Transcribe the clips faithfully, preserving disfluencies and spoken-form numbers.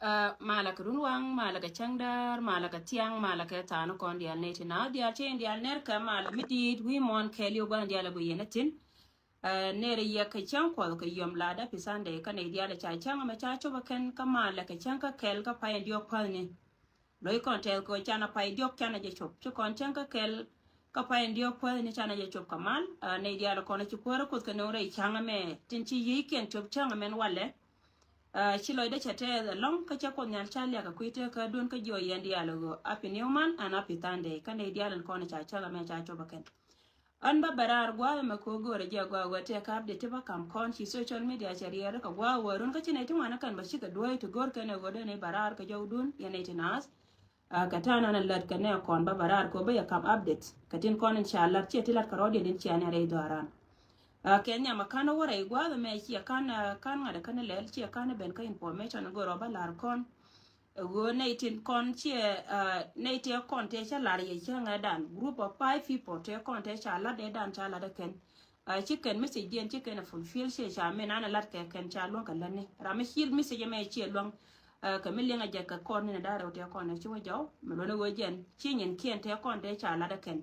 Ɛ, malɛ kɛ runwaŋ, malɛ kɛ cäŋdäär, malɛ kɛ thiaŋ, malɛ kɛ tha̱a̱ŋ kɔn diaal nɛy ti naath diaal, cä yɛn diaal ner kɛ malɛ mi di̱i̱t wi̱i̱ muɔ̱ɔ̱n kɛɛliw gua̱n diaal ɛ guiyɛn ɛ thi̱n. Ɛ, ner yɛ kɛ cäŋ kuɔth kɛ yɔm latdä pi Sunday kä nɛy diaal ɛ ca cäŋ ɛmɛ ca cop ɛ kɛn kä malɛ kɛ cäŋ kä kɛl kä pay in diɔ̱k päthni. Lo̱c kɔn tɛth kɛ ɣöö canɛ pay diɔ̱k canɛ jɛ cop. Ci kɔn cäŋ kä kɛl kä pay in diɔ̱k päthni canɛ jɛ cop kɛ mal. Ɛ, nɛy diaal ɛ kɔn ɛ ci kuäärä kuoth kɛ nöŋ rɛy cäŋ ɛmɛ tin ci yiëëkiɛn cop cäŋ ɛmɛn walɛ. Ɛ, ci lɔcdä cɛ tɛth ɛlɔ̱ŋ kä cä kuoth nhial ca liak kɛ kui̱ tëë kä duun kä jiɔ yɛn diaal ɛ ɣöö Happy New Month and Happy Sunday kä nɛy diaal in kɔn ɛ ca cäŋ ɛmɛ ca cop ɛ kɛn. Ɣän bä bɛ raar gua̱a̱th ɛmɛ kɛ ɣöö go̱o̱rä jɛ gɔaa ɣöö tëë kä update ti bä ka̱m kɔn ci social media cɛ riɛɛr kɛ gua̱a̱th ɣöö run kä ci nɛy ti ŋuan ɛ kɛn bä cikɛ duäc ti go̱r kɛn ɛ ɣöö dee nɛy bä raar kɛ jɔwdun yɛn nɛy ti naath. Ɛ, kɛ ta̱a̱ nan ɛ lät kɛ nɛ kɔn bä bɛ raar kɛ ɣöö bä yɛ ka̱m update kɛ tin kɔn in ca la̱t ciɛ ti la̱t kɛ rɔɔdiɛn in ciɛ nɛ rɛy dhɔaaran. Ɛ, kɛ nhiam ɛ ka̱n ɛ wä rɛy gua̱a̱th ɛmɛ ciɛ ka̱n, ɛ, ka̱n ŋa̱t ɛ ka̱n ɛ lɛl ciɛ ka̱n ɛ ben kä information in go̱o̱rä bä la̱r kɔn. Ɛ ɣöö nɛy tin kɔn ciɛ, ɛ, nɛy tëë kɔn tëë cä la̱r yɛ cäŋ ɛ dan, group of five people tëë kɔn tëë ca la̱t ɛ dan ca la̱t ɛ kɛn. Ɛ, ci kɛn message diɛn ci kɛn ɛ fulfill ciɛ ca min an ɛ la̱t kɛ kɛn ca luäŋ kɛ lätni. Ram mi ci message ɛmɛ ciɛ luäŋ, ɛ, kɛ mi liŋ ɛ jɛ kɛ kɔn ni nɛ da̱rɛ wä tëë kɔn ɛ ci wä jɔw mi luɔ̱n ɛ ɣöö jɛn ci nyin kiɛn tëë kɔn tëë ca la̱t ɛ kɛn.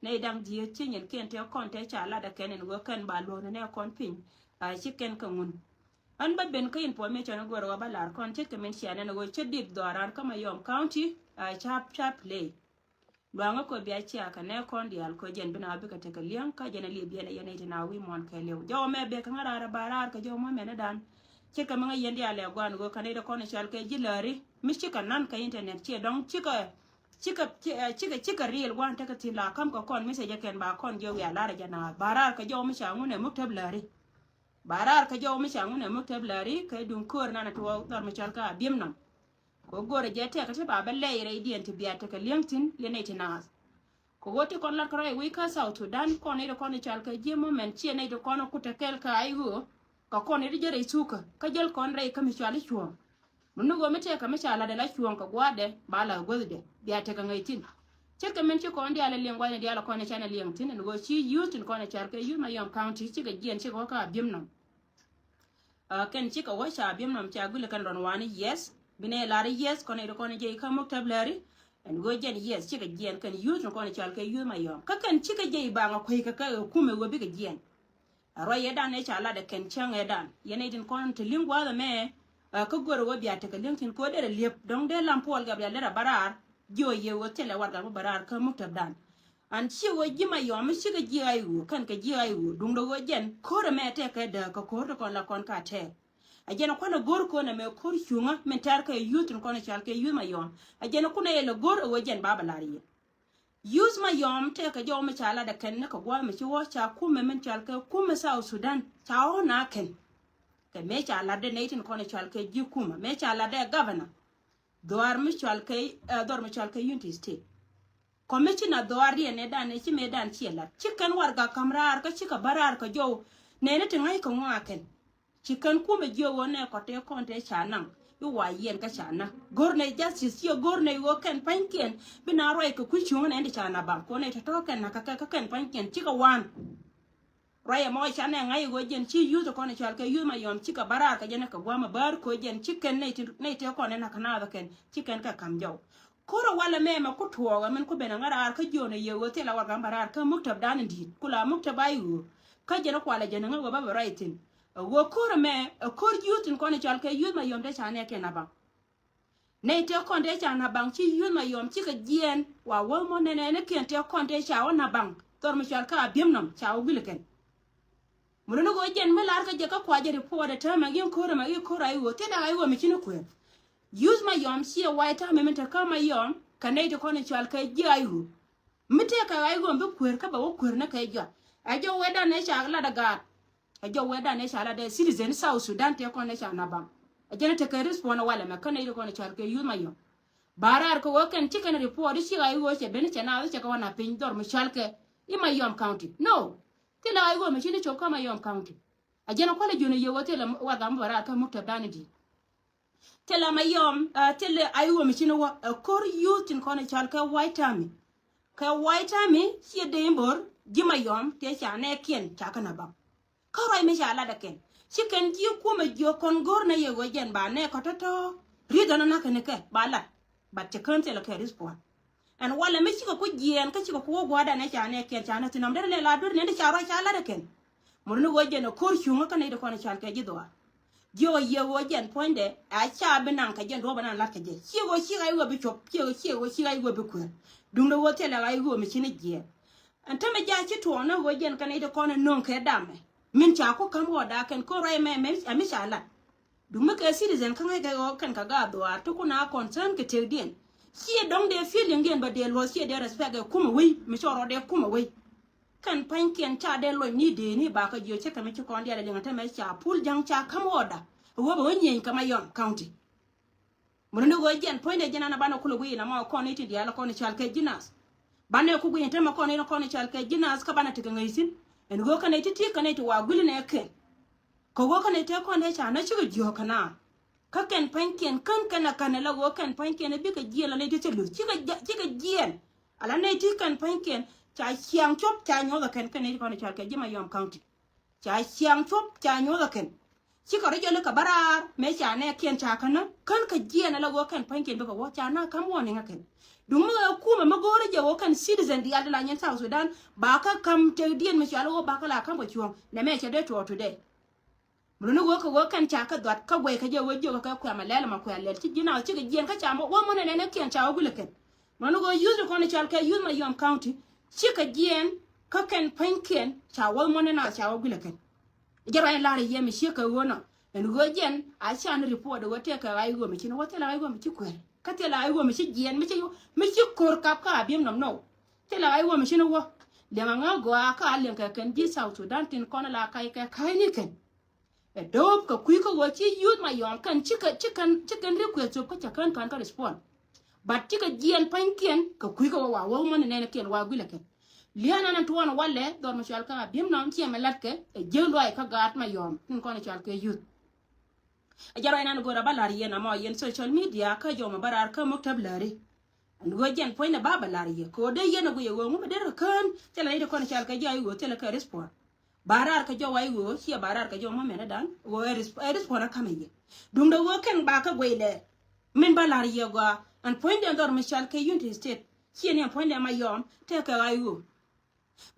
Nɛy da̱ŋ dhieec ci nyin kiɛn tëë kɔn tëë ca la̱t ɛ kɛn ɛn ɣöö kɛn ba luɔ̱n ni nɛ kɔn piny. Ɛ, ci kɛn kɛ ŋun. Ɣän bä ben kä information in go̱o̱rä ɣöö bä la̱r kɔn ce̱tkɛ min cia nɛn ɣöö cä dip dhɔaaran kä Mayom County, ɛ, ca, ca play. Luaŋä kɔ bia cia kɛ nɛ kɔn diaal kɔ jɛn bi na bikɛ tekɛ liɛŋ kä jɛn a liep yɛn a yɛn a iti na wi̱i̱ muɔ̱ɔ̱n kɛɛliw. Jɔw mɛ bek kä ŋä raar ba raar kɛ jɔw mɔ mɛn dan. Ce̱tkɛ mi ŋä yɛn diaal ɛ guan ɣöö kɛ nɛ iti kɔn i̱ cɔal kɛ ji̱ läri mi cikɛ nan kɛ internet ciɛ dɔŋ cikɛ, cikɛ, cikɛ, cikɛ riɛl guan tekɛ thi̱n la käm kɛ kɔn message kɛn ba kɔn jɔw ya lar ɛ jɛ na ba raar kɛ jɔw mi ca ŋun ɛ muk tep läri. Ba raar kä jɔw mi ca ŋun ɛ muk tep läri kɛ duŋ köör nan ɛ tuɔɔk dhɔr mi cɔal kä Abiemnom. Kɛ go̱rɛ jɛ tɛk ti ba bä lɛy rɛy diɛn ti bia tekɛ li̱eŋ thi̱n liɛ nɛy ti naath. Kɛ ɣöö ti kɔn lat kärɔy wi̱i̱ kä South Sudan kɔn nɛy ti kɔn i̱ cɔal kɛ ji̱ moment ciɛ nɛy ti kɔn i̱ kut tɛ kɛl kä I O. Kɛ kɔn nɛy ti jɛ rɛy thukä kä jäl kɔn rɛy kä mi cɔal i̱ cuɔ̱ɔ̱ŋ. Mi ni ɣöö mi tëëkä mi ca la̱tdɛ la cuɔ̱ɔ̱ŋ kɛ gua̱a̱thdɛ ba la guäthdɛ bia tekɛ ŋäc thi̱n. Ce̱tkɛ min ci kɔn diaal ɛ liŋ gua̱thni diaal ɛ kɔn ɛ canɛ liŋ thi̱n ɛn ɣöö ci youth in kɔn ɛ car kɛ youth Mayom County cikɛ jiɛn cikɛ wä kä Abiemnom. Ɛ, kɛn cikɛ wä ca Abiemnom ca guilɛ kɛn rɔn wani yes bi nɛ lar yes kɔn ɛ ri kɔn ɛ jɛ ikä muk tɛp lɛri. Ɛn ɣöö jɛn yes cikɛ jiɛn kɛn youth in kɔn ɛ car kɛ youth Mayom kä kɛn cikɛ jɛ ibaŋ ɛ kueykɛ kɛ ɛ kumɛ ɣöö bikɛ jiɛn. Ɛ ruac yɛ dan ëë ca lat ɛ kɛn cäŋ ɛ dan yɛn ɛ tin kɔn te li̱ŋ gua̱a̱th ɛmɛ. Ɛ kä go̱rɛ wä bia tekɛ li̱ŋ tin ko̱ derɛ liep dɔ̱ŋ dee lam Puɔl Gabriel derɛ bä raar. Jiɔ yɛ wä thilɛ warɛgak mi bä raar kä muktäp dan. An ciɛ wä ji̱ Mayom mi cikɛ jiɛ I O kɛn kɛ jiɛ I O duundɛ wä jɛn ko̱r ɛmɛ tɛkɛ dääk kɛ ko̱r ti kɔn la kɔn ka tɛɛk. Ɛ jɛn ɛ kualɛ go̱r ko̱n ɛmɛ ko̱r cuŋä min tɛr kɛ youth tin kɔn ɛ cal kɛ youth Mayom. Ɛ jɛn ɛ kunɛ yɛ lɛ go̱r ɛ wä jɛn ba bɛ lar yɛ. Youth Mayom tëëkɛ jɔw mi ca latdɛ kɛn ni kɛ gua̱a̱th mi ci wä ca kumɛ min cɔal kɛ kumɛ South Sudan ca wä na kɛn. Kɛ mëë ca latdɛ nɛy tin kɔn cɔal kɛ ji̱ kumɛ mëë ca latdɛ governor. Dhɔaar mi cɔal kɛ, ɛ, dhɔr mi cɔal kɛ Unity State. Commissioner dhɔaar diɛn ɛ dan ɛ ci mëë dan ciɛ lat ci kɛn warɛgak ka̱m raar kä cikɛ bä raar kɛ jɔw. Nɛni ti ŋa̱c kɛ ŋɔaa kɛn. Ci kɛn kumɛ jiök ɣöö nɛ kɔt tëë kɔn tëë ca naŋ i̱ wa yiɛn kä ca na go̱r nɛ justice ciɛ go̱r nɛ ɣöö kɛn pa̱nykiɛn bi na ruac kɛ kui̱ cuŋä nɛ ti ca na baŋ kuɔn nɛ tɔ̱tɔ̱ kɛn na kä kɛ kä kɛn pa̱nykiɛn cikɛ wan. Ruac ɛmɔ ca nɛ ŋa̱c ɣöö jɛn ci youth kɔn cɔal kɛ youth Mayom cikɛ bä raar kɛ jɛn kɛ gua̱a̱m ɛ bäär ko̱ jɛn ci kɛn nɛ ti nɛ tëë kɔn nɛ na kä naath kɛn ci kɛn kɛ ka̱m jɔw. Ko̱r ɛ walɛ mɛmɛ ku tuɔɔk ɛ min ku ben ɛ ŋäraar kä jiön ɛ yɛ ɣöö thilɛ warɛgak bä raar kä muktäp dan in di̱i̱t ku la muktäp I O. Kä jɛn ɛ kualɛ jɛn ɛ ŋäc ɣöö bä bɛ ruac thi̱n. Ɛ ɣöö ko̱r ɛmɛ ɛ ko̱r youth in kɔn ɛ cɔal kɛ youth Mayom te ca nɛ kɛn a baŋ. Nɛy tëë kɔn tëë ca na baŋ ci youth Mayom cikɛ jiɛɛn wa wäth mɔ nɛnɛ ni kiɛn tëë kɔn tëë ca wä na baŋ dhɔr mi cɔal kä Abiemnom ca wä guil kɛn. Mi luni ɣöö jɛn mi lar kä jɛ kä kua jɛ report ɛ täämɛ gi̱n ko̱r ɛmɛ i̱ ko̱r I O thilɛ I O mi ci ni kuëër. Youth Mayom ciɛ White Army mi te kä Mayom kɛ nɛy ti kɔn i̱ cɔal kɛ ji̱ I O. Mi tëëkɛ I O mi bi kuëër kä bɛ wä kuëër ni kɛ jɔak. Ɛ jɔw wee dan ɛ ca lat ɛ gaat. Ɛ jɔw wee dan ɛ ca lat ɛ citizen South Sudan tëë kɔn ɛ ca na baŋ. Ɛ jɛn ɛ tekɛ respond ɛ walɛ mɛ kä nɛy ti kɔn ɛ cɔal kɛ youth Mayom. Ba raar kɛ wä kɛn ci kɛn report i̱ ci I O cɛ ben i̱ cɛ naath i̱ cɛ kɛ wä na piny dhɔr mi cɔal kɛ i̱ Mayom County. No. Thilɛ I O mi ci ni cop kä Mayom County. A jɛn a kualɛ jiön a yio̱w a thilɛ warɛgak mi bɛ raar kä muktäp dan in di̱i̱t. Thilɛ Mayom, a, thilɛ I O mi ci ni wä, a, ko̱r youth tin kɔn a cɔal kɛ White Army. Kɛ White Army ciɛ dee in bo̱r ji̱ Mayom tëë ca nɛɛkiɛn ca kɛn a baŋ. Kä ruac mi ca lat ɛ kɛn ci kɛn ji̱ kumɛ jiök kɔn go̱r nɛ yɛ ɣöö jɛn ba nɛɛk kɔ tɔ̱tɔ̱. Ri̱th ɛn ɛ na̱k kɛn kɛ ba lat. But cɛ kään thilɛ kɛ respond. Ɛn walɛ mi cikɛ ku jiɛɛn kä cikɛ ku wä gua̱a̱r danɛ ca nɛ kɛn ca nä thin ɔm derɛ lɛ la duer nɛn ti ca ruac ca lat ɛ kɛn. Mur ni ɣöö jɛn ɛ ko̱r cuŋä kä nɛy ti kɔn ɛ cal kɛ ji̱ dhuaar. Jiök ɛ yiëë ɣöö jɛn puɔ̱nydɛ a ca bi naŋ kɛ jɛn duɔ̱ɔ̱p ɛ naŋ lat kɛ jɛ. Ciek ɣöö ciek a i̱ ɣöö bi cop, ciek ɣöö ciek ɣöö ciek a i̱ ɣöö bi kuäär. Duundɛ ɣöö thilɛ ɣa̱ i̱ ɣöö mi ci ni jiɛɛn. Ɛn tämɛ jaa ci tuɔɔk ni ɣöö jɛn kɛ nɛy ti kɔn ɛ nöŋ kɛ damɛ. Min ca ku ka̱m ɣɔɔda kɛn ko̱r ruac ɛmɛ ɛmɛ mi ca lat. Duŋ mi kɛ citizen kä ŋäc kɛ ɣɔɔ kɛn kɛ gaat dhuaar ti kun a concern kɛ tëkdiɛn. Ciɛ dɔ̱ŋ dee feelingdiɛn bä dee luɔth ciɛ dee respect ɛ kumɛ wei mi cɔɔr rɔ dee kumɛ wei. Kɛn pa̱nykiɛn ca dee luɔc ni dee ni bakä jiö cä kɛ mi ci kɔn diaal ɛ liŋ ɛ tämɛ ca pul ja̱ŋ ca ka̱m ɣɔɔda. Ɛ wä bɛ wä nyieny kɛ Mayom County. Muni ni ɣöö jiɛn puɔ̱nydɛ jiɛn an a banɛ kulɛ guiy in amɔ kɔn i̱ ti diaal kɔn i̱ cal kɛ ji̱ naath. Banɛ ku guiy in tämɛ kɔn i̱ kɔn i̱ cal kɛ ji̱ naath kä banɛ tekɛ ŋäc thi̱n. Ɛn ɣöö kɛn i̱ ti ti kɛn i̱ ti wa guili nɛ kɛn. Kɛ ɣöö kɛn i̱ te kɔn dee ca nä cikɛ jiɔ̱ɔ̱k kɛ naath. Kä kɛn pa̱nykiɛn kän kɛn a kän ɛ la ɣöö kɛn pa̱nykiɛn ɛ bikɛ jiɛn la nɛy ti thil luth cikɛ jiɛn. Ala nɛy ti kɛn pa̱nykiɛn ca ciaŋ cop ca nyuɔth ɛ kɛn kɛn i̱ ti kɔn i̱ cal kɛ ji̱ Mayom County. Ca ciaŋ cuɔp ca nyuɔth ɛ kɛn. Cikɛ rɔ jɔli kɛ bä raar mëë ca nɛ kiɛn ca känä kän kɛ jiɛɛn ala ɣöö kɛn pa̱nykiɛn bikɛ wä ca na ka̱m warning ɛ kɛn. Duŋ mi ɣɛ kumɛ mi go̱o̱rä jɛ ɣöö kɛn citizen diaal ti la nyin South Sudan ba kä ka̱m tëkdiɛn mi cɔal ɣöö ba kä la ka̱m kɛ cuɔ̱ɔ̱ŋ nɛ mɛ cɛ dee tuɔɔk today. Mi luni ɣöö kɛ ɣöö kɛn ca kɛ dhuat kä guɛy kɛ jɛ ɣöö jiök kɛ kuɛmɛ lɛl ɛmɛ kuɛ lɛl ci ji̱ na cikɛ jiɛɛn kä ca mɔ wä mɔnɛ nɛn ɛ kiɛn ca wä guilɛ kɛn. Mi luni ɣöö youth ti kɔn i̱ cɔal kɛ youth Mayom County cikɛ jiɛɛn kä kɛn pa̱nykiɛn ca wä mɔnɛ na ca wä guilɛ kɛn. Jɛ ruac in lar i̱ yɛ mi ciek kɛ ɣöö nɔ ɛn ɣöö jɛn a can report ɣöö tëëkɛ ɣa̱c ɣöö mi ci ni wä thilɛ ɣa̱c ɣöö mi ci kueer kä thilɛ ɣa̱c ɣöö mi ci jiɛɛn mi ci mi ci ko̱r kap kä Abiemnom nɔ. Thilɛ ɣa̱c ɣöö mi ci ni wä liɛŋ aŋä gɔaa kä a liɛŋ kɛ kɛn ji̱ South Sudan tin kɔn la kac kɛ ka̱cni kɛn. Ɛ do̱p kɛ kui̱ kä ɣöö ci youth Mayom kɛn ci kɛn ci kɛn ci kɛn request cop kä cɛ kän kän kä respond. But cikɛ jiɛɛn pa̱nykiɛn kɛ kui̱ kä wä wa wä mɔni nɛn kiɛn wa guilɛ kɛn. Lia̱a̱n ɛn tuɔɔn walɛ dhɔr mi cual kä Abiemnom ciɛ mɛ latkɛ ɛ jiäk luay kä gaat Mayom tin kɔn cual kɛ youth. Ɛ jɛ ruac nan go̱o̱r a ba la̱r yɛn amɔ yɛn social media kä jɔmɔ bä raar kä muktab läri. Ɛn ɣöö jɛn puɔ̱nydɛ ba bɛ la̱r yɛ kɛ ɣöö dee yɛn ɛ guic ɛ ɣöö ŋu mi derɛ kään thilɛ nɛy ti kɔn cual kɛ ji̱ a i̱ ɣöö thilɛ kɛ respond. Ba raar kɛ jɔw a i̱ ɣöö ciɛ ba raar kɛ jɔw mɔ mɛnɛ dan ɣöö ɛ respond ɛ kamɛ yɛ. Duundɛ ɣöö kɛn ba kä guic lɛ min ba la̱r yɛ gɔaa. Ɛn puɔ̱nydɛ dhɔr mi cual kɛ Unity State ciɛ ni ɛn puɔ̱nydɛ Mayom tëëkɛ a i̱ ɣöö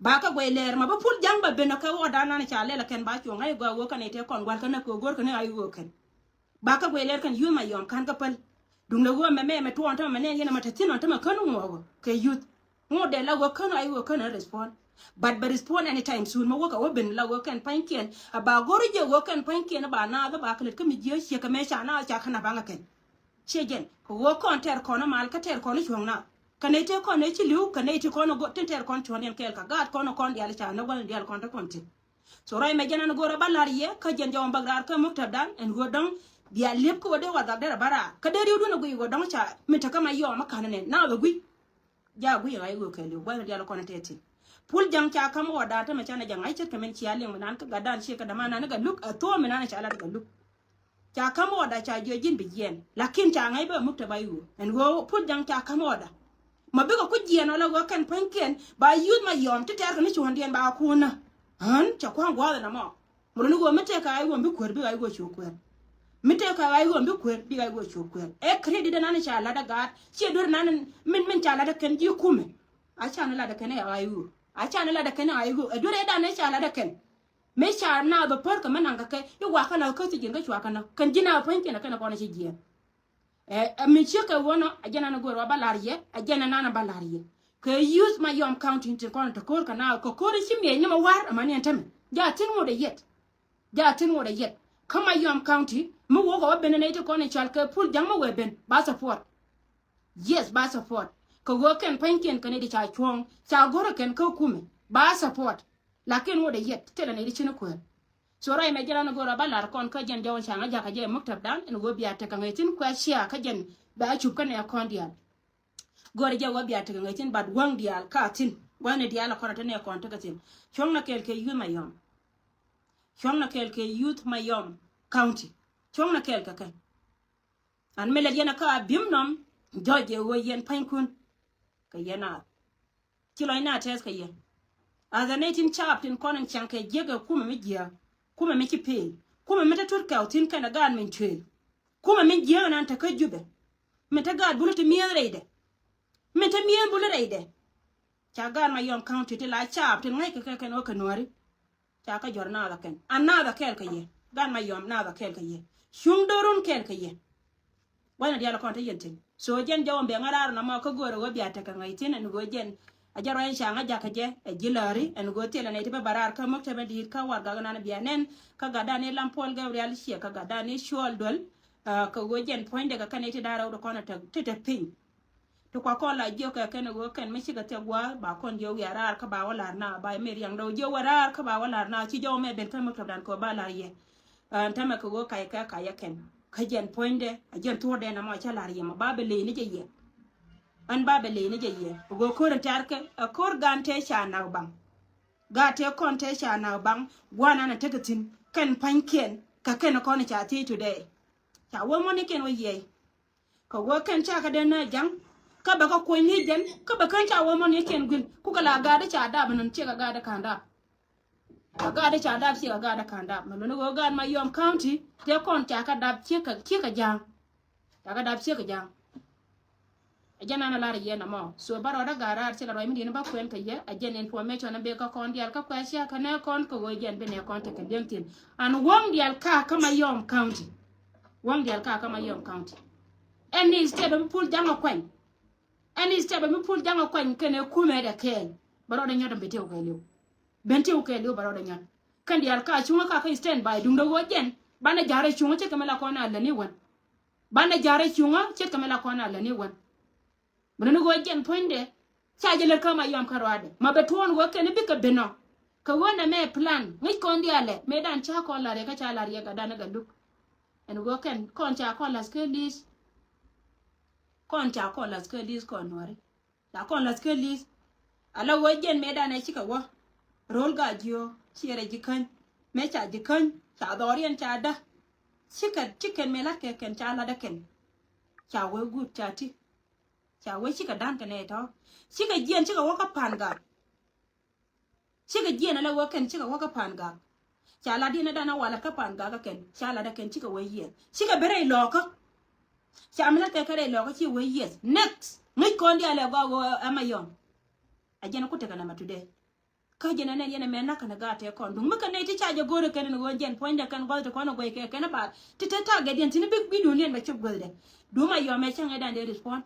ba kä guɛy lɛɛr ma bä pul ja̱ŋ bɛ ben ɔ kɛ ɣɔɔdan nan ca lɛl ɛ kɛn ba cuɔ̱ŋ a i̱ gɔaa ɣöö kɛn i̱ tëë kɔn gua̱l kɛn ɛ kɛ ɣöö go̱r kɛn ɛ a i̱ ɣöö kɛn. Ba kä guɛy lɛɛr kɛn youth Mayom ka̱n kä päl. Duŋdɛ ɣöö mɛmɛ mɛ tuɔɔn tämɛ mɛ nɛn yɛn ɛmɛ te thi̱n ɔn tämɛ kän ŋuɔɔk kɛ youth. Ŋuɔɔk dɛ la ɣöö kän a i̱ ɣöö kän ɛ respond. But bɛ respond anytime soon mɛ wä kɛ wä ben la ɣöö kɛn pa̱nykiɛn a ba go̱r i̱ jɛ ɣöö kɛn pa̱nykiɛn a ba naath a ba kɛ lät kä mi jiääk ciɛ kɛ mɛ ca naath ca kän a baŋ ɛ kɛn. Ciɛ jɛn kɛ ɣöö kɔn tɛr kɔn mal kä tɛr kɔn cuɔ̱ŋ na. Kɛ nɛy tëë kɔn nɛy ci li̱w kɛ nɛy ti kɔn got tin tɛr kɔn cuɔ̱ŋ yɛn kɛɛl kɛ gaat kɔn kɔn diaal ca nä gua̱l diaal kɔn te kɔn tin. So ruac mɛ jɛn an go̱o̱r a ba la̱r yɛ kä jɛn jɔwän bäk raar kä muktab dan ɛn ɣöö dɔ̱ŋ bia li̱ep kä ɣöö dee wa dhak derɛ ba raar kä dee ri̱w duun a guic ɣöö dɔ̱ŋ ca min te kä Mayom a ka̱n nɛn na ɣöö guic. Ja guic ɣa̱c ɣöö kɛɛliw gua̱l diaal kɔn te tin. Pul ja̱ŋ ca ka̱m ɣɔɔdan te mɛ ca nɛ ja̱ŋ ɣa̱c ce̱tkɛ min cia liŋ mi nan kä gatdan ciɛ kä däman nan kä luk a thuɔ̱ɔ̱m mi nan ca lat kä luk. Ca ka̱m ɣɔda ca jiɔ ji̱n bi jiɛɛn. Lakin ca ŋäc bä muk te ba i̱ ɣöö ɛn ɣöö pul ja̱ŋ ca ka̱m ɣɔda. Ma bikɛ ku jiɛɛn ɔ la ɣöö kɛn pua̱nykiɛn ba youth Mayom ti tɛɛr kɛ ni cuɔ̱ndiɛn ba kuun nä. Ɣän ca kua̱ŋ gua̱a̱th ɛn ɛmɔ. Mur ni ɣöö mi tëëkɛ ɣa̱c ɣöö bi kuäär bikɛ ɣa̱c ɣöö cu kuäär. Mi tëëkɛ ɣa̱c ɣöö bi kuäär bikɛ ɣa̱c ɣöö cu kuäär. Ɛ credit ɛnan ca lat ɛ gaat ciɛ duer nan min min ca lat ɛ kɛn ji̱ kumɛ. A ca ni lat ɛ kɛn ɛ ɣa̱c ɣöö a ca ni lat ɛ kɛn ɛ ɣa̱c ɣöö ɛ duer ɛ dan ɛ ca lat ɛ kɛn. Mëë ca naath bä pär kɛ mä naŋ kɛ kɛ i̱ wakä nath kä thi̱ji̱n kä cuakä nä kɛn ji̱ naath pua̱nykiɛn ɛ kɛn ɛ kɔn ɛ ci jiɛɛn. Ɛ ɛ mi ciek kɛ ɣöö nɔ ɛ jɛn an ɛ go̱o̱r wa ba la̱r yɛ ɛ jɛn an an ba la̱r yɛ. Kɛ youth Mayom County tin kɔn te ko̱r kɛ naath kɛ ko̱r i̱ ci miɛc ni mɛ wa̱r ɛmɛ ni ɛn tämɛ. Ja thi̱n ŋot ɛ yɛt. Ja thi̱n ŋot ɛ yɛt. Kä Mayom County mi wokɛ wä ben ɛ nɛy ti kɔn ɛ cɔal kɛ pul ja̱ŋ mi wëë ben ba support. Yes ba support. Kɛ ɣöö kɛn pua̱nykiɛn kɛ nɛy ti ca cuɔ̱ɔ̱ŋ ca go̱r ɛ kɛn kä kumɛ ba support. Lakin ŋot ɛ yɛt thilɛ nɛy ti ci ni kuäär. So ruac mɛ jɛ ran go̱o̱r a ba la̱r kɔn kä jɛn jɔwän ca ŋäc jakä jɛ muktab dan ɛn ɣöö bia tekɛ ŋäc thi̱n kuɛ cia kä jɛn bɛ a cup kä nɛ kɔn diaal. Go̱o̱r jɛ ɣöö bia tekɛ ŋäc thi̱n but wäŋ diaal ka thi̱n wäŋni diaal a kɔn a te nɛ kɔn tekɛ thi̱n. Cuɔ̱ŋ na kɛɛl kɛ youth Mayom. Cuɔ̱ŋ na kɛɛl kɛ youth Mayom County. Cuɔ̱ŋ na kɛɛl kɛ kɛ. An mi lɛ yɛn a kä Abiemnom jɔc jɛ ɣöö yɛn pa̱nykun. Kɛ yɛn a ci lɔcna tɛth kɛ yɛ. Ath ɛ nɛy tin caap tin kɔn in ciaŋ kɛ jiäk ɛ kumɛ mi jiääk, kumɛ mi ci peel, kumɛ mi te tut kɛw thi̱n kɛn ɛ gaat min cuëël. Kumɛ min jiääk nan te kä Jubɛ. Min te gaat Bul ti mi̱eth rɛydɛ. Min te mi̱eth Bul rɛydɛ. Ca gaat Mayom County ti la caap ti ŋa̱ckɛ kɛ kɛn wä kɛ Nuääri. Ca kä jɔr naath ɛ kɛn. A naath ɛ kɛɛl kɛ yɛ. Gaat Mayom naath ɛ kɛɛl kɛ yɛ. Cuŋ do̱run kɛɛl kɛ yɛ. Wanɛ diaal kɔn te yɛn tin. So jɛn jɔwä bɛ ŋa̱ raar nɔmɔ kä go̱o̱rɛ wä bia tekɛ ŋa̱c tin ɛn go̱o̱r jɛn. A jɛ ruac ɛn ca ŋa̱ jakä jɛ ɛ ji̱ Lääri ɛn go̱o̱r thilɛ nɛy ti bä bɛ raar kä mäk te bɛ di̱i̱t kä warɛgak nan bia nɛn kä gatdan i̱ Lam Puɔl Gabriel Ciɛ kä gatdan i̱ Cuɔl Duel. Kä go̱o̱r jɛn puɔ̱nydɛ kɛ kɛn nɛy ti da̱rɛ wut kɔn te te piny. Ti kua kɔn la jiök kɛ kɛn ɣöö kɛn mi cikɛ thiɛ gua̱a̱th ba kɔn jiök wiaa raar kä ba wä la̱r na ba mi riaŋdɛ wä jiök wä raar kä ba wä la̱r na ci jɔw mɛ ben kä mäk tɔpdan kɛ ba la̱r yɛ. Ɛn tämɛ kɛ ɣöö kay kɛ kay ɛ kɛn kä jɛn puɔ̱nydɛ a jɛn thuɔ̱ɔ̱rdɛ na mɔ ca la̱r yɛ mɔ ba bɛ ley ni jɛ yɛ. Ɛn ba bɛ ley ni jɛ yɛ ɣöö ko̱r in tɛ̈r kɛ ɛ ko̱r gan tëë ca nak baŋ. Gaat tëë kɔn tëë ca nak baŋ gua̱a̱r nan a tekɛ thi̱n kɛn pa̱nykiɛn kɛ kɛn kɔn ca thiec today. Ca wä mɔnikiɛn wä yiɛy. Kä wä kɛn ca kɛ den nɛ ja̱ŋ kä bɛ kɛ kuɔ̱ny ni jɛn kä bɛ kɛn ca wä mɔnikiɛn guil kukɛ la gaatdä ca dap nɔn ciɛ kɛ gaatdä ka̱n dap. Kɛ gaatdä ca dap ciɛ kɛ gaatdä ka̱n dap mɛ luni wä gaat Mayom County tëë kɔn ca kɛ dap ciɛ kɛ ciɛ kɛ ja̱ŋ. Ca kɛ dap ciɛ kɛ ja̱ŋ. Ɛ jɛn an a lar yɛn amɔ so ba rɔɔdä gat raar ci la ruac mi di̱n ba kuɛn kɛ yɛ ɛ jɛn information a bek kä kɔn diaal kä kuɛ cia kä nɛ kɔn kɛ ɣöö jɛn bi nɛ kɔn tekɛ li̱eŋ thi̱n. An wäŋ diaal ka kä Mayom County. Wäŋ diaal ka kä Mayom County. Ɛn ni step mi pul jaŋ a kuɛny. Ɛn ni step mi pul jaŋ a kuɛny kɛn ɛ kumɛ dɛ kɛɛl. Ba rɔɔdä nyɔt ɛn bi tiw kɛɛliw. Ben tiw kɛɛliw ba rɔɔdä nyɔt. Kɛn diaal ka cuŋä ka kä stand by duŋdɛ ɣöö jɛn banɛ ja̱rɛ cuŋä ce̱tkɛ mi la kɔn a läni wän. Banɛ ja̱rɛ cuŋä ce̱tkɛ mi la kɔn a läni wän. Mɛ luni ɣöö jɛn puɔ̱nydɛ ca jɛ lät kä Mayom kä ruaadɛ ma bɛ tuɔɔn ɣöö kɛn bikɛ ben ɔ. Kɛ ɣöö nɛ mɛ plan ŋäc kɔn diaalɛ mëë dan ca kɔn la̱r yɛ kä ca la̱r yɛ gatdan ɛ gat luk. Ɛn ɣöö kɛn kɔn ca kɔn la̱th kä li̱th. Kɔn ca kɔn la̱th kä li̱th kɔn Nuääri. La kɔn la̱th kä li̱th. Ala ɣöö jɛn mëë dan ɛ cikɛ wä. Ro̱l gaa jiöök ciɛ rɛ ji̱ käny. Mëë ca ji̱ käny ca dhɔriɛn ca dä. Cikɛ cikɛn mëë la̱t kɛ kɛn ca la̱t ɛ kɛn. Ca wee guut ca ti. Ca wee cikɛ da̱n kɛ nɛy tɔ̱. Cikɛ jiɛn cikɛ wä kä pa̱a̱n gak. Cikɛ jiɛn ala wä kɛn cikɛ wä kä pa̱a̱n gak. Ca lat diɛn dan a walat kä pa̱a̱n gak kä kɛn ca lat ɛ kɛn cikɛ wee yiɛth. Cikɛ bi rɛy lɔɔkä. Ca mi lat kɛ kɛ rɛy lɔɔkä ci wee yiɛth. Next ŋäc kɔn diaal ɛ gɔaa wee ɛ Mayom. A jɛn ku tekɛ nɛmɛ today. Kä jɛn ɛ nɛn yɛn ɛ mɛ nak kɛn ɛ gaat tëë kɔn duŋ mi kɛ nɛy ti ca jɛ go̱o̱rɛ kɛn ɛn ɣöö jɛn puɔ̱nydɛ kɛn gua̱th ti kɔn ɛ guɛc kɛ kɛn ɛ ba ti te target diɛn thi̱n bi bi duun yɛn bɛ cop guäthdɛ. Duun Mayom ɛ cäŋ ɛ dan dee respond.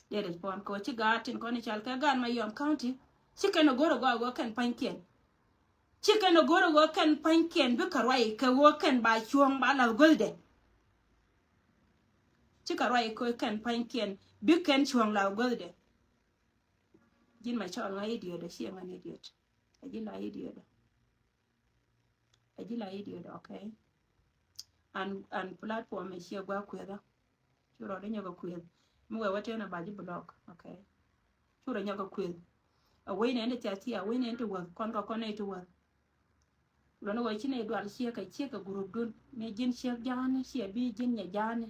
Dee respond kɛ ɣöö ci gaat tin kɔn i̱ cal kɛ gaat Mayom County. Ci kɛn ɛ go̱r ɛ gɔaa ɣöö kɛn pa̱nykiɛn. Ci kɛn ɛ go̱r ɛ ɣöö kɛn pa̱nykiɛn bikɛ ruac kɛ ɣöö kɛn ba cuɔ̱ɔ̱ŋ ba la̱th guäthdɛ. Cikɛ ruac kɛ ɣöö kɛn pa̱nykiɛn bi kɛn cuɔ̱ɔ̱ŋ la̱th guäthdɛ. Ji̱n ma cɔɔl ŋa idiot ɛ ciɛ ŋa ni idiot. Ɛ ji̱ la idiot ɛ. Ɛ ji̱ la idiot, okay. An an platform ɛ ciɛ gua kuethä. Cu rɔɔdɛ nyɔk ɛ kueth. Mi wee wä tëë na ba ji̱ block, okay. Cu rɔ nyɔk ɛ kueth. Ɛ wec nɛn ti thiath thiath, ɛ wec nɛn ti wäth, kɔn kɛ kɔn nɛy ti wäth. Luɔn ɛ wee ci nɛy dual ciek kɛ ciek kɛ group dun. Mi ji̱n ciek ja̱a̱ni, ciɛ bi ji̱n nyɛ ja̱a̱ni.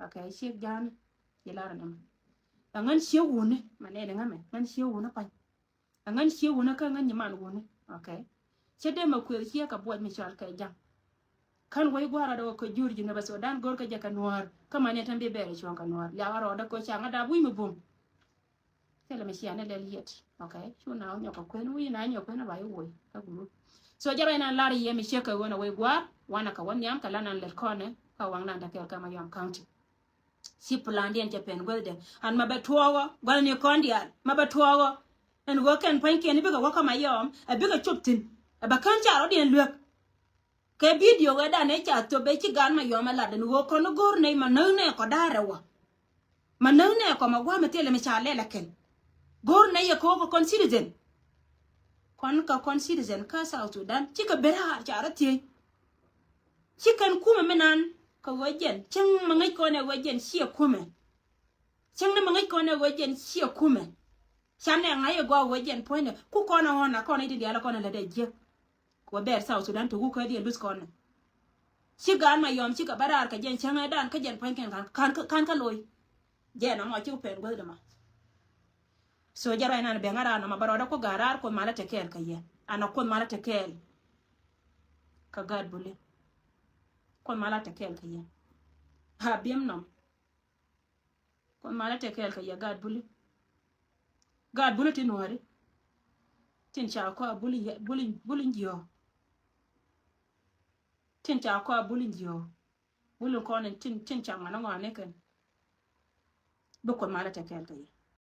Okay, ciek ja̱a̱ni. Ci lar ɛnɛ mɛ. Ɛ ŋän ciek wuni, ma nɛn ɛ ŋä mɛ, ŋän ciek wuni pa̱ny. Ɛ ŋän cie wunä kä ŋän nyi man wuni. Okay. Cä dee mɛ kuëth ciɛ kɛ buɔc mi cɔal kɛ ja̱ŋ. Kän wec gua̱a̱r rɔɔdɛ wä kä jur ji̱ nɛ bä so dan go̱r kä jɛ kɛ nuäär. Kä man yɛ tɛm bi bɛɛr cuɔ̱ŋ kɛ nuäär. Liakä rɔɔdɛ kɛ ca ŋä dap wi̱i̱ mi bum. Thilɛ mi cia ni lɛl yet. Okay. Cu na nyɔk kɛ kuën wi̱i̱ na nyɔk kuën ba i̱ woc kä group. So jɛ rɔy nan lar yɛ mi ciek kɛ ɣöö nɛ wec gua̱a̱r wanɛ kɛ wä nhiam kɛ la nan lɛt kɔnɛ kä waŋ nan te kɛɛl kä Mayom County. Ci plandiɛn cɛ pɛn guäthdɛ an ma bɛ tuɔɔkɔ gua̱thni kɔn diaal ma bɛ tuɔɔkɔ. Ɛn ɣöö kɛn pua̱nykiɛn i̱ bikɛ wä kä Mayom ɛ bikɛ cop thi̱n. Ɛ bɛ kän ca rɔ̱diɛn luek. Kɛ bidio wee dan ɛ ca thop ɛ ci gan Mayom ɛ lat ɛn ɣöö kɔn i̱ go̱o̱r nɛy ma näk nɛ kɔ da̱a̱r ɛ wä. Ma näk nɛ kɔ ma gua̱a̱m ɛ thilɛ mi ca lɛl ɛ kɛn. Go̱o̱r nɛy ɛ kɛ wä kɛ kɔn citizen. Kɔn kɛ kɔn citizen kä South Sudan cikɛ ben raar ca rɔ thiec. Ci kɛn kumɛ mi nan kɛ ɣöö jɛn cäŋ mi ŋäc kɔn ɛ ɣöö jɛn ciɛ kumɛ. Cäŋ ni mi ŋäc kɔn ɛ ɣöö jɛn ciɛ kumɛ. Can nɛ ŋa̱c ɛ gɔaa ɣöö jɛn puɔ̱nydɛ ku kɔn ɛ ɣɔn a kɔn ɛ ti diaal ɛ kɔn ɛ lät ɛ jiäk. Kɛ ɣöö bɛɛr South Sudan te wuk kä diɛn luth kɔn ɛ. Ci gan Mayom cikɛ bä raar kɛ jɛn cäŋ ɛ dan kä jɛn puɔ̱nykɛn kan kan kä loc. Jɛn ɛ mɔ ci pɛn guäth dɛ ma. So jɛ ruac nan bɛ ŋa̱ raan nɔmɔ bä rɔɔdɛ Kuoth Gat raar Kuoth malä te kɛɛl kä yɛ. An a Kuoth malä te kɛɛl. Kä Gat Buli. Kuoth malä tɛ kɛɛl kɛ yɛ. Ha biɛm nɔm. Kuoth malä tɛ kɛɛl kɛ yɛ gaat buli. Gaat buli ti nuɔri. Tin ca kɔa buli, buli, buli jiɔ. Tin ca kɔa buli jiɔ. Buli kɔn in tin, tin ca ŋɔni ŋɔni kɛn. Bi Kuoth malä tɛ kɛɛl kɛ yɛ.